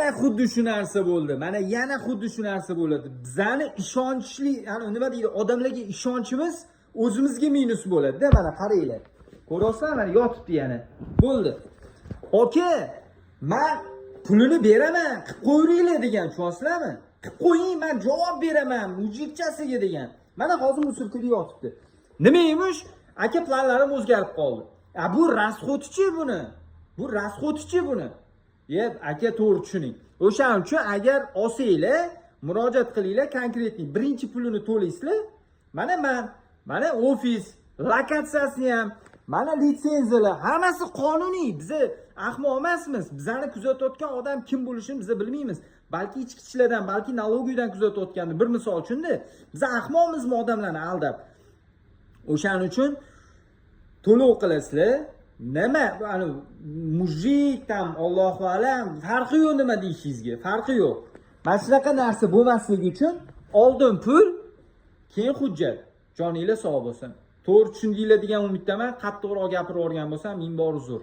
Yana xuddi shu narsa bo'ldi. Mana, yana xuddi shu narsa bo'ladi. Bizani ishonchli, ya'ni nima deydi, odamlarga ishonchimiz o'zimizga minus bo'ladi-da. Mana, qaranglar. Ko'ryapsizlar, mana yotibdi yana. Bo'ldi. Aka, man pulini beraman, qilib qo'yinglar degan, tushunyapsizlarmi? Qilib qo'ying, man javob beraman, мужик chasiga degan. Mana, hozir мусорка da yotibdi. Nima emish? Aka, planlarim o'zgarib qoldi. A bu расход ichi buni? Bu расход ichi buni? Ye, aka, to'g'ri tushuning. O'shaning uchun agar olsanglar, murojaat qilinglar, конкретный birinchi pulini to'laysizlar. Mana man, mana ofis, lokatsiyasi ham, mana litsenziyalar, hammasi qonuniy. Biza ahmoq emasmiz. Bizani kuzatayotgan odam kim bo'lishini biza bilmaymiz. Balki ichki ishlardan, balki налоговый dan kuzatayotgandir. Bir misol uchunda, biz ahmoqmizmi odamlarni aldab? O'shaning uchun to'lov qilasizlar. Nima, ani мужик там, Allohu alam, farqi yo'q nima deyishingizga, farqi yo'q. Mana shunaqa narsa bo'lmasligi uchun oldin pul, keyin hujjat. Joninglar sog' bo'lsin. To'g'ri tushundinglar degan umiddaman. Qattiqroq gapirib yuborgan bo'lsam, ming bor uzr.